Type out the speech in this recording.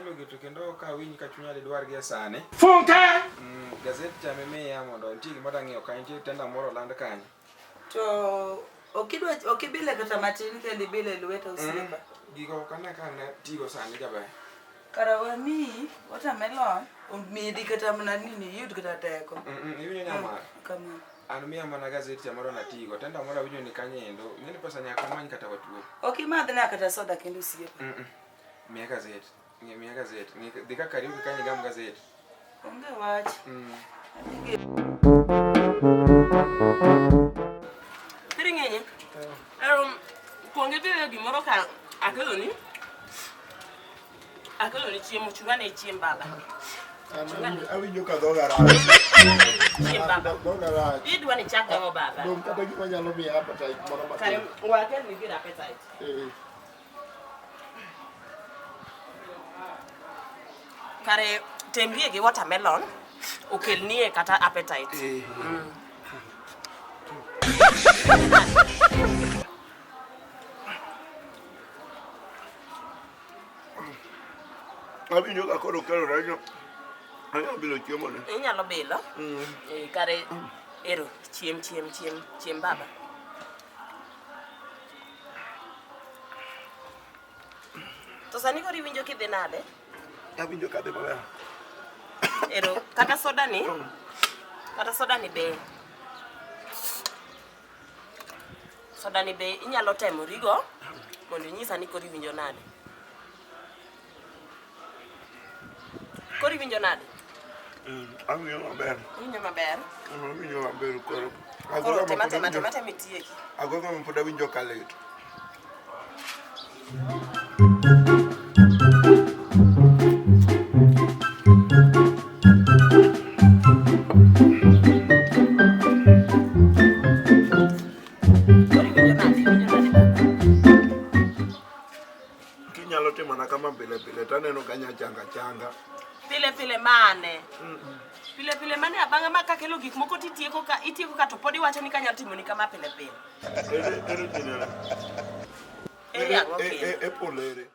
Jokelo gi to kendo ok awinj ka chunya didwar gi e sani. Funke! Gazet cha mimiya mondo nitie gima adwa ng'iyo kanyo, nitie tenda moro oland kanyo. To okidwa okibile kata matin kendo ibile lweta osiepa. Gigo ok ane ka ne tigo sani jaber. Kara wamiyi watermelon omedi kata mana nini iyud kata teko. Iwinjo nyamar? Kamano. An miya mana gazet cha moro natigo. Tenda moro awinjo ni kanyo endo. Ing'e ni pesa nyaka wamany kata watuo. Ok imadhna kata soda kendo osiepa. Miya gazet. Miya gazet. Dhi ka karaoke kanyo igam gazet. Onge wach. Piring'enye. Kuong ibile gimoro ka akeloni. Akeloni chiemo, chunga ne chiem baba. Awinjo ka dhoga rach. Chiem baba. Dhoga rach. Idwa ni chak ang'o baba? Dong' kata gima nyalo miya appetite moro Kare matin. wakelni gir appetite. Eh. Kare temrie gi watermelon okelnie kata appetite. Eh. Awinjo ka koro kelo rach anyalo bilo chiemo ni. Inyalo bilo. Eh, kare ero chiem chiem chiem chiem baba. To sani koro iwinjo kidhi nade? Awinjo kadhi maber. Ero kata soda ni kata soda ni be soda ni be inyalo temo rigo mondo inyisa ni koro iwinjo nade. Koro iwinjo nade? Awinjo maber. Iwinjo maber? Awinjo maber koro. Koro tema tema tema tema itieki. Agogo ma pod awinjo ka lit. Koro iwinjo nade? Iwinjo nade baba? Kinyalo timona kama pile pile to aneno ka anya changa changa. Pile pile mane? Pile pile mane abang'a ma kakelo gik moko titieko ka itieko ka to pod iwacho ni kanyalo timoni kama pile pile. Ere ere ginene? Ere ang'o kendo? Apple ere?